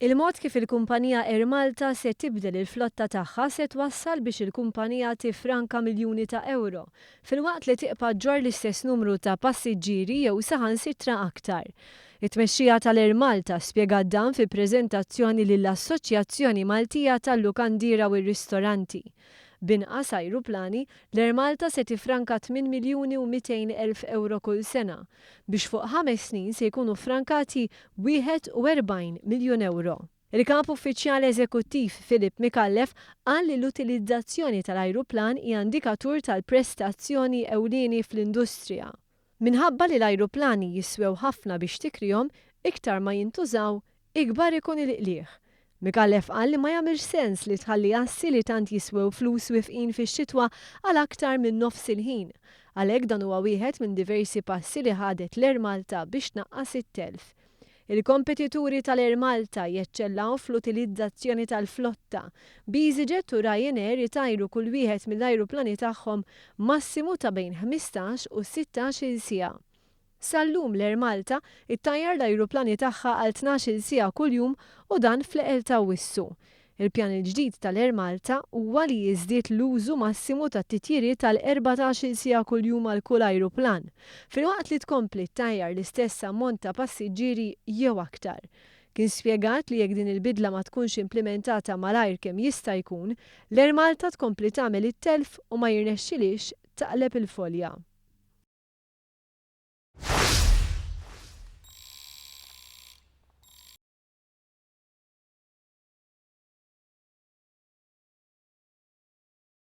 Il-mod kif il-kumpanija Air Malta se tibdel il-flotta tagħha se twassal biex il-kumpanija tiffranka miljuni ta' ewro, filwaqt li tiqpa' ġġorr l-istess numru ta' passiġġieri jew saħansitra aktar. It-tmexxija tal-Air Malta spjegat dan fi preżentazzjoni lill-Assoċjazzjoni Maltija tal-Lukandiera u r-Ristoranti. B'inqas ajruplani, l-Air Malta se tiffranka 8,200,000 ewro kull sena, biex fuq ħames snin se jkunu ffrankati 41 miljun ewro. Il-Kap Uffiċjal Eżekuttiv Philip Micallef qal li l-utilizzazzjoni tal-ajruplan hija indikatur tal-prestazzjoni ewlieni fl-industrija. Minħabba li l-ajruplani jiswew ħafna biex tikrihom, iktar ma jintużaw, ikbar ikun il-qligħ. Micallef qal li ma jagħmilx sens li tħalli assi li tant jiswew flus wifqin fix-xitwa għal aktar minn nofs il-ħin. Għalhekk dan huwa wieħed minn diversi passi li ħadet l-Air Malta biex tnaqqas it-telf. Il-kompetituri tal-Air Malta jeċċellaw fl-utilizzazzjoni tal-flotta, b'EasyJet u Ryanair itajru kull wieħed mill-ajruplani tagħhom massimu ta' bejn 15 u 16-il siegħa. Sal-lum l-Air Malta ittajjar l-ajruplani tagħha għal 12-il siegħa kuljum u dan fl-eqel t'Awwissu. Il-pjan il-ġdid tal-Air Malta huwa li jiżdied l-użu massimu tat-titjiriet għal 14-il siegħa kuljum għal kull ajruplan, filwaqt li tkompli ttajjar l-istess ammont ta' passiġġieri jew aktar. Kien spjegat li jekk din il-bidla ma tkunx implimentata malajr kemm jista' jkun, l-Air Malta tkompli tagħmel it-telf u ma jirnexxilhiex taqleb il-folja.